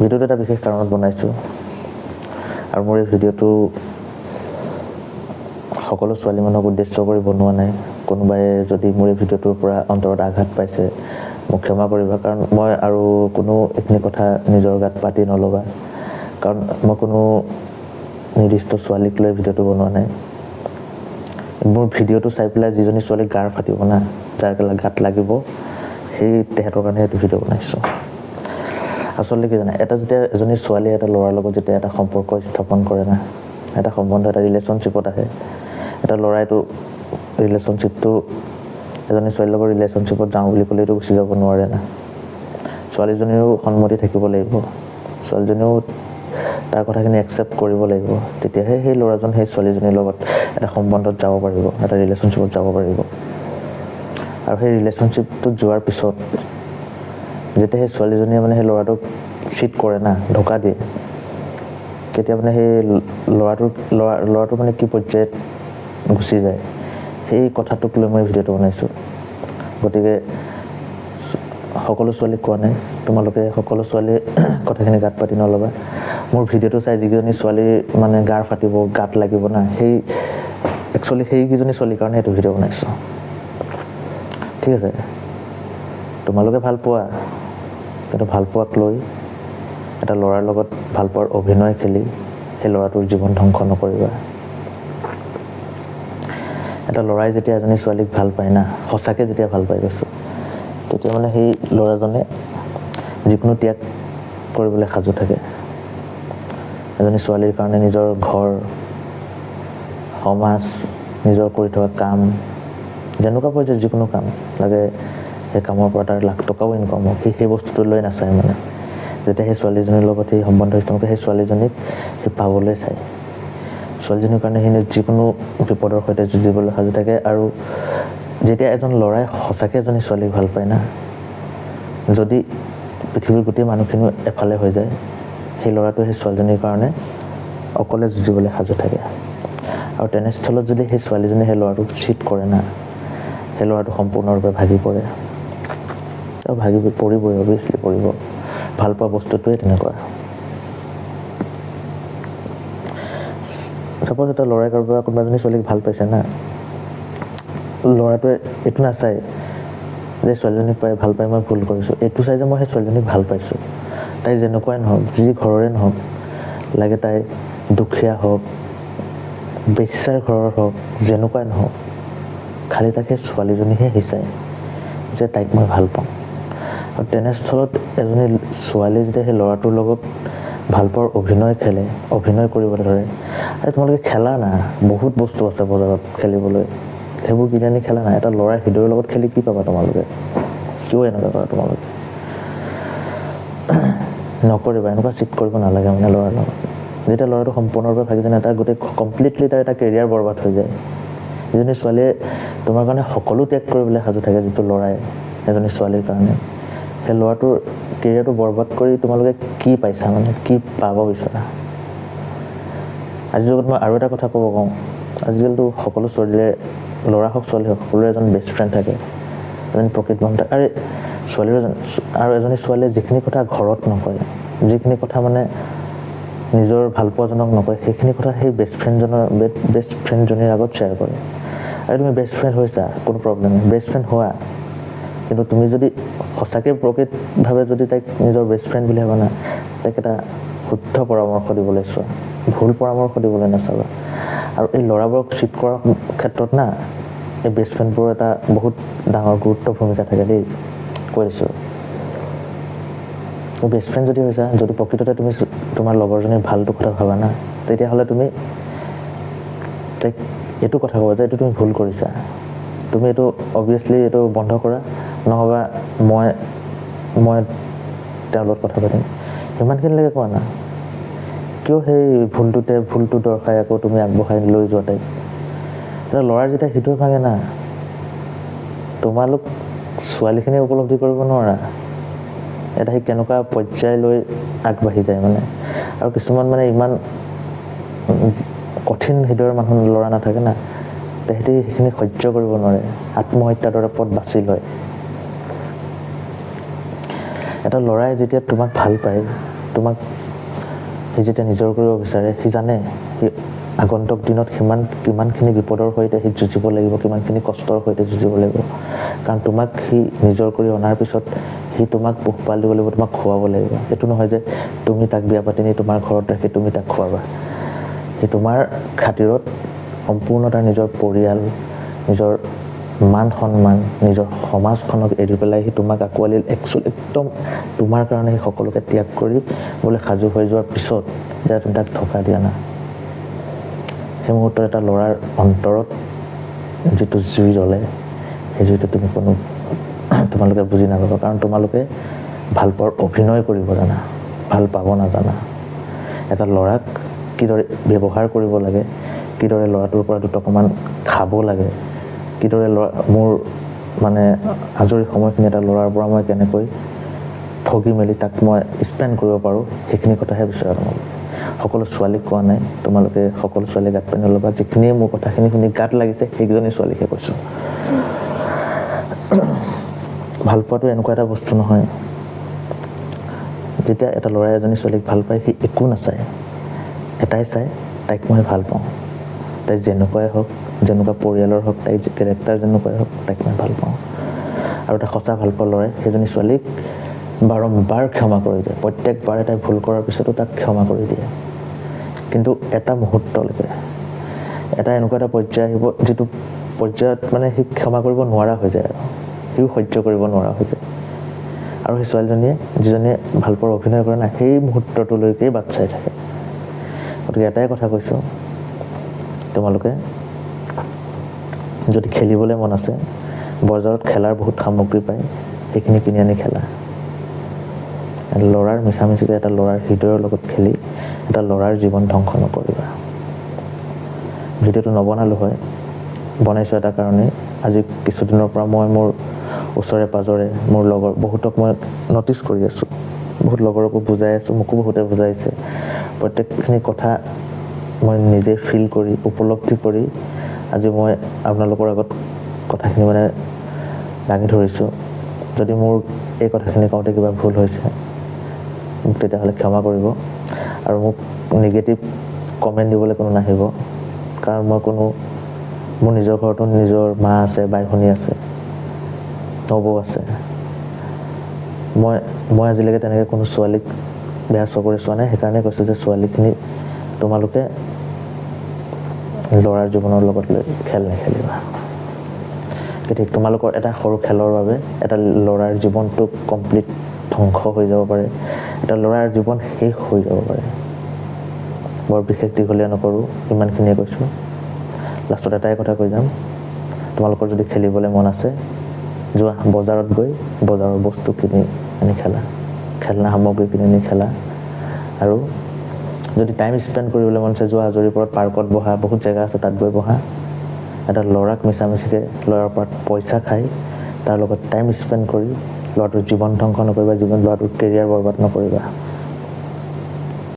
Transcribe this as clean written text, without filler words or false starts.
ভিডিঅ'টো এটা বিশেষ কাৰণত বনাইছোঁ আৰু মোৰ এই ভিডিঅ'টো সকলো ছোৱালী মানুহক উদ্দেশ্য কৰি বনোৱা নাই। কোনোবাই যদি মোৰ এই ভিডিঅ'টোৰ পৰা অন্তৰত আঘাত পাইছে মোক ক্ষমা কৰিবা, কাৰণ মই আৰু কোনো এইখিনি কথা নিজৰ গাত পাতি নল'বা, কাৰণ মই কোনো নিৰ্দিষ্ট ছোৱালীক লৈ ভিডিঅ'টো বনোৱা নাই। মোৰ ভিডিঅ'টো চাই পেলাই যিজনী ছোৱালী গাৰ ফাটিব না, যাৰ গাত লাগিব, সেই তেহেঁতৰ কাৰণে এইটো ভিডিঅ' বনাইছোঁ। আচলতে কি জানা, এটা যেতিয়া এজনী ছোৱালীয়ে এটা ল'ৰাৰ লগত যেতিয়া এটা সম্পৰ্ক স্থাপন কৰে না, এটা সম্বন্ধ, এটা ৰিলেশ্যনশ্বিপত আহে, এটা ল'ৰাইতো ৰিলেশ্যনশ্বিপটো এজনী ছোৱালীৰ লগত ৰিলেশ্যনশ্বিপত যাওঁ বুলি ক'লেতো গুচি যাব নোৱাৰে না। ছোৱালীজনীৰো সন্মতি থাকিব লাগিব, ছোৱালীজনীও তাৰ কথাখিনি একচেপ্ট কৰিব লাগিব, তেতিয়াহে সেই ল'ৰাজন সেই ছোৱালীজনীৰ লগত এটা সম্বন্ধত যাব পাৰিব, এটা ৰিলেশ্যনশ্বিপত যাব পাৰিব। আৰু সেই ৰিলেশ্যনশ্বিপটোত যোৱাৰ পিছত যেতিয়া সেই ছোৱালীজনীয়ে মানে সেই ল'ৰাটোক চিট কৰে না, ধোকা দিয়ে, তেতিয়া মানে সেই ল'ৰাটো মানে কি পৰ্যায়ত গুচি যায়, সেই কথাটোক লৈ মই ভিডিঅ'টো বনাইছোঁ। গতিকে সকলো ছোৱালীক কোৱা নাই, তোমালোকে সকলো ছোৱালীয়ে কথাখিনি গাত পাতি নল'বা। মোৰ ভিডিঅ'টো চাই যিকেইজনী ছোৱালীৰ মানে গাৰ ফাটিব, গাত লাগিব না, সেই একচুৱেলি সেইকেইজনী ছোৱালীৰ কাৰণে এইটো ভিডিঅ' বনাইছোঁ। ঠিক আছে, তোমালোকে ভাল পোৱা, কিন্তু ভাল পোৱাক লৈ এটা ল'ৰাৰ লগত ভাল পোৱাৰ অভিনয় খেলি সেই ল'ৰাটোৰ জীৱন ধ্বংস নকৰিবা। এটা ল'ৰাই যেতিয়া এজনী ছোৱালীক ভাল পায় না, সঁচাকৈ যেতিয়া ভাল পাই গৈছোঁ, তেতিয়া মানে সেই ল'ৰাজনে যিকোনো ত্যাগ কৰিবলৈ সাজু থাকে। এজনী ছোৱালীৰ কাৰণে নিজৰ ঘৰ, সমাজ, নিজৰ কৰি থকা কাম, যেনেকুৱা পৰ্যায়ত যিকোনো কাম লাগে, সেই কামৰ পৰা তাৰ লাখ টকাও ইনকাম হওক, সি সেই বস্তুটো লৈ নাচায়। মানে যেতিয়া সেই ছোৱালীজনীৰ লগত সেই সম্বন্ধ স্থাপন কৰে, সেই ছোৱালীজনীক সি পাবলৈ চায়। ছোৱালীজনীৰ কাৰণে সি যিকোনো বিপদৰ সৈতে যুঁজিবলৈ সাজু থাকে। আৰু যেতিয়া এজন ল'ৰাই সঁচাকৈ এজনী ছোৱালীক ভাল পায় না, যদি পৃথিৱীৰ গোটেই মানুহখিনিও এফালে হৈ যায়, সেই ল'ৰাটোৱে সেই ছোৱালীজনীৰ কাৰণে অকলে যুঁজিবলৈ সাজু থাকে। আৰু তেনেস্থলত যদি সেই ছোৱালীজনীয়ে সেই ল'ৰাটোক চিট কৰে না, সেই ল'ৰাটো সম্পূৰ্ণৰূপে ভাগি পৰে। আৰু ভাগি পৰিবই, অভিয়াছলি পৰিব। ভালপোৱা বস্তুটোৱে তেনেকুৱা। চাপ'জ এটা ল'ৰাই কাৰোবাৰ কোনোবা এজনী ছোৱালীক ভাল পাইছে না, ল'ৰাটোৱে এইটো নাচায় যে ছোৱালীজনীক পাই ভাল পাই মই ভুল কৰিছোঁ, এইটো চাই যে মই সেই ছোৱালীজনীক ভাল পাইছোঁ, তাই যেনেকুৱাই নহওক, যি ঘৰৰে নহওক, লাগে তাই দুখীয়া হওক, বেশ্যাৰ ঘৰৰ হওক, যেনেকুৱাই নহওক, খালি তাক সেই ছোৱালীজনীহে সিঁচায় যে তাইক মই ভাল পাওঁ। আৰু তেনেস্থলত এজনী ছোৱালীয়ে যেতিয়া সেই ল'ৰাটোৰ লগত ভালপোৱাৰ অভিনয় খেলে, অভিনয় কৰিবলৈ ধৰে, আৰু তোমালোকে খেলা না, বহুত বস্তু আছে বজাৰত খেলিবলৈ, সেইবোৰ কিনি আনি খেলা না। এটা ল'ৰাৰ হৃদয়ৰ লগত খেলি কি পাবা তোমালোকে? কিয় এনেকুৱা কৰা তোমালোকে? নকৰিবা, এনেকুৱা চিট কৰিব নালাগে মানে ল'ৰাৰ লগত। যেতিয়া ল'ৰাটো সম্পূৰ্ণৰূপে ভাগি যায়, তাৰ গোটেই কমপ্লিটলি তাৰ এটা কেৰিয়াৰ বৰবাদ হৈ যায়। এজনী ছোৱালীয়ে তোমাৰ কাৰণে সকলো ত্যাগ কৰিবলৈ সাজু থাকে, যিটো ল'ৰাই এজনী ছোৱালীৰ কাৰণে, সেই ল'ৰাটোৰ কেৰিয়াৰটো বৰবাদ কৰি তোমালোকে কি পাইছা, মানে কি পাব বিচৰা? আজিৰ যুগত মই আৰু এটা কথা ক'ব কওঁ, আজিকালিতো সকলো ছোৱালীৰে, ল'ৰা হওক ছোৱালী হওক, সকলোৰে এজন বেষ্ট ফ্ৰেণ্ড থাকে, এজন প্ৰকৃত বন্ধু থাকে। আৰু ছোৱালীৰ এজন, আৰু এজনী ছোৱালীয়ে যিখিনি কথা ঘৰত নকয়, যিখিনি কথা মানে নিজৰ ভালপোৱাজনক নকয়, সেইখিনি কথা সেই বেষ্ট ফ্ৰেণ্ডজনৰ, বেষ্ট ফ্ৰেণ্ডজনীৰ আগত শ্বেয়াৰ কৰে। আৰু তুমি বেষ্ট ফ্ৰেণ্ড হৈছা, কোনো প্ৰব্লেম নাই, বেষ্ট ফ্ৰেণ্ড হোৱা, কিন্তু তুমি যদি সঁচাকৈ প্ৰকৃতভাৱে যদি তাইক নিজৰ বেষ্ট ফ্ৰেণ্ড বুলি ভাবা না, তাইক এটা শুদ্ধ পৰামৰ্শ দিবলৈ চোৱা, ভুল পৰামৰ্শ দিবলৈ নাচাবা। আৰু এই ল'ৰাবোৰক চিট কৰাৰ ক্ষেত্ৰত না, এই বেষ্ট ফ্ৰেণ্ডবোৰৰ এটা বহুত ডাঙৰ গুৰুত্ব ভূমিকা থাকে দেই, কৈ দিছোঁ। বেষ্ট ফ্ৰেণ্ড যদি হৈছা, যদি প্ৰকৃততে তুমি তোমাৰ লগৰজনীৰ ভালটো কথা ভাবা না, তেতিয়াহ'লে তুমি তাইক এইটো কথা ক'বা যে এইটো তুমি ভুল কৰিছা, তুমি এইটো অভিয়াছলি এইটো বন্ধ কৰা, নহ'বা মই তেওঁৰ লগত কথা পাতিম। সিমানখিনিলৈকে কোৱা না, কিয় সেই ভুলটোতে ভুলটো দৰ্শাই আকৌ তুমি আগবঢ়াই লৈ যোৱা তাইক? এতিয়া ল'ৰাৰ যেতিয়া হৃদয় ভাঙে না, তোমালোক ছোৱালীখিনিয়ে উপলব্ধি কৰিব নোৱাৰা এটা সি কেনেকুৱা পৰ্যায়লৈ আগবাঢ়ি যায় মানে। আৰু কিছুমান মানে ইমান কঠিন হৃদয়ৰ মানুহ ল'ৰা নাথাকে না, তেহেঁতি সেইখিনি সহ্য কৰিব নোৱাৰে, আত্মহত্যাৰ দৰে পথ বাছি লয়। এটা ল'ৰাই যেতিয়া তোমাক ভাল পায়, তোমাক সি যেতিয়া নিজৰ কৰিব বিচাৰে, সি জানে সি আগন্তুক দিনত কিমানখিনি বিপদৰ সৈতে সি যুঁজিব লাগিব, কিমানখিনি কষ্টৰ সৈতে যুঁজিব লাগিব। কাৰণ তোমাক সি নিজৰ কৰি অনাৰ পিছত সি তোমাক পোহপাল দিব লাগিব, তোমাক খুৱাব লাগিব। এইটো নহয় যে তুমি তাক বিয়া পাতি নি তোমাৰ ঘৰত ৰাখি তুমি তাক খুৱাবা। সি তোমাৰ খাতিৰত সম্পূৰ্ণ তাৰ নিজৰ পৰিয়াল, নিজৰ মান সন্মান, নিজৰ সমাজখনক এৰি পেলাই সি তোমাক আঁকোৱালি একচুৱেলি একদম তোমাৰ কাৰণে সি সকলোকে ত্যাগ কৰি বোলে সাজু হৈ যোৱাৰ পিছত যেতিয়া তুমি তাক ধোকা দিয়া না, সেই মুহূৰ্তত এটা ল'ৰাৰ অন্তৰত যিটো জুই জ্বলে, সেই জুইটো তুমি কোনো তোমালোকে বুজি নাপাবা। কাৰণ তোমালোকে ভালপোৱাৰ অভিনয় কৰিব জানা, ভাল পাব নাজানা। এটা ল'ৰাক কিদৰে ব্যৱহাৰ কৰিব লাগে, কিদৰে ল'ৰাটোৰ পৰা দুটকামান খাব লাগে, কিদৰে ল'ৰা মোৰ মানে আজৰি সময়খিনি এটা ল'ৰাৰ পৰা মই কেনেকৈ ঠগি মেলি তাক মই স্পেণ্ড কৰিব পাৰোঁ, সেইখিনি কথাহে বিচাৰা তোমালোকে। সকলো ছোৱালীক কোৱা নাই, তোমালোকে সকলো ছোৱালীয়ে গাত পানী নল'বা। যিখিনিয়ে মোৰ কথাখিনি শুনি গাত লাগিছে সেইকেইজনী ছোৱালীকহে কৈছোঁ। ভালপোৱাটো এনেকুৱা এটা বস্তু নহয়, যেতিয়া এটা ল'ৰাই এজনী ছোৱালীক ভাল পায় সি একো নাচায়, এটাই চায় তাইক মই ভাল পাওঁ, তাই যেনেকুৱাই হওক, যেনেকুৱা পৰিয়ালৰ হওক, তাইৰ কেৰেক্টাৰ যেনেকুৱাই হওক, তাইক মই ভাল পাওঁ। আৰু এটা সঁচা ভালপোৱা ল'ৰাই সেইজনী ছোৱালীক বাৰম্বাৰ ক্ষমা কৰি দিয়ে, প্ৰত্যেকবাৰে তাই ভুল কৰাৰ পিছতো তাক ক্ষমা কৰি দিয়ে। কিন্তু এটা মুহূৰ্তলৈকে এটা এনেকুৱা এটা পৰ্যায় আহিব যিটো পৰ্যায়ত মানে সি ক্ষমা কৰিব নোৱাৰা হৈ যায়, আৰু সিও সহ্য কৰিব নোৱাৰা হৈ যায়। আৰু সেই ছোৱালীজনীয়ে যিজনীয়ে ভালপোৱাৰ অভিনয় কৰে না, সেই মুহূৰ্তটোলৈকেই বাট চাই থাকে। গতিকে এটাই কথা কৈছোঁ, তোমালোকে যদি খেলিবলৈ মন আছে, বজাৰত খেলাৰ বহুত সামগ্ৰী পায়, সেইখিনি কিনি আনি খেলা। ল'ৰাৰ মিছামিছিকৈ এটা ল'ৰাৰ হৃদয়ৰ লগত খেলি এটা ল'ৰাৰ জীৱন ধ্বংস নকৰিবা। ভিডিঅ'টো নবনালোঁ হয়, বনাইছোঁ এটা কাৰণেই। আজি কিছুদিনৰ পৰা মই মোৰ ওচৰে পাঁজৰে মোৰ লগৰ বহুতক মই ন'টিচ কৰি আছোঁ, বহুত লগৰকো বুজাই আছোঁ, মোকো বহুতে বুজাইছে। প্ৰত্যেকখিনি কথা মই নিজে ফিল কৰি উপলব্ধি কৰি আজি মই আপোনালোকৰ আগত কথাখিনি মানে দাঙি ধৰিছোঁ। যদি মোৰ এই কথাখিনি কওঁতে কিবা ভুল হৈছে মোক তেতিয়াহ'লে ক্ষমা কৰিব, আৰু মোক নিগেটিভ কমেণ্ট দিবলৈ কোনো নাহিব। কাৰণ মই কোনো, মোৰ নিজৰ ঘৰতো নিজৰ মা আছে, বাই ভনী আছে, নবৌ আছে। মই মই আজিলৈকে তেনেকৈ কোনো ছোৱালীক বেয়া চকুৰে চোৱা নাই। সেইকাৰণে কৈছোঁ যে ছোৱালীখিনি তোমালোকে ল'ৰাৰ জীৱনৰ লগত লৈ খেল নেখেলিবা। গতিকে তোমালোকৰ এটা সৰু খেলৰ বাবে এটা ল'ৰাৰ জীৱনটো কমপ্লিট ধ্বংস হৈ যাব পাৰে, এটা ল'ৰাৰ জীৱন শেষ হৈ যাব পাৰে। বৰ বিশেষ দীঘলীয়া নকৰোঁ, ইমানখিনিয়ে কৈছোঁ। লাষ্টত এটাই কথা কৈ যাম, তোমালোকৰ যদি খেলিবলৈ মন আছে, যোৱা বজাৰত গৈ বজাৰৰ বস্তু কিনি আনি খেলা, খেলনা সামগ্ৰী কিনি আনি খেলা। আৰু যদি টাইম স্পেণ্ড কৰিবলৈ মন আছে, যোৱা আজৰি পৰত পাৰ্কত বহা, বহুত জেগা আছে তাত গৈ বহা। এটা ল'ৰাক মিছামিছিকৈ ল'ৰাৰ পৰা পইচা খাই তাৰ লগত টাইম স্পেণ্ড কৰি ল'ৰাটোৰ জীৱন ধ্বংস নকৰিবা, জীৱন ল'ৰাটোৰ কেৰিয়াৰ বৰবাদ নকৰিবা।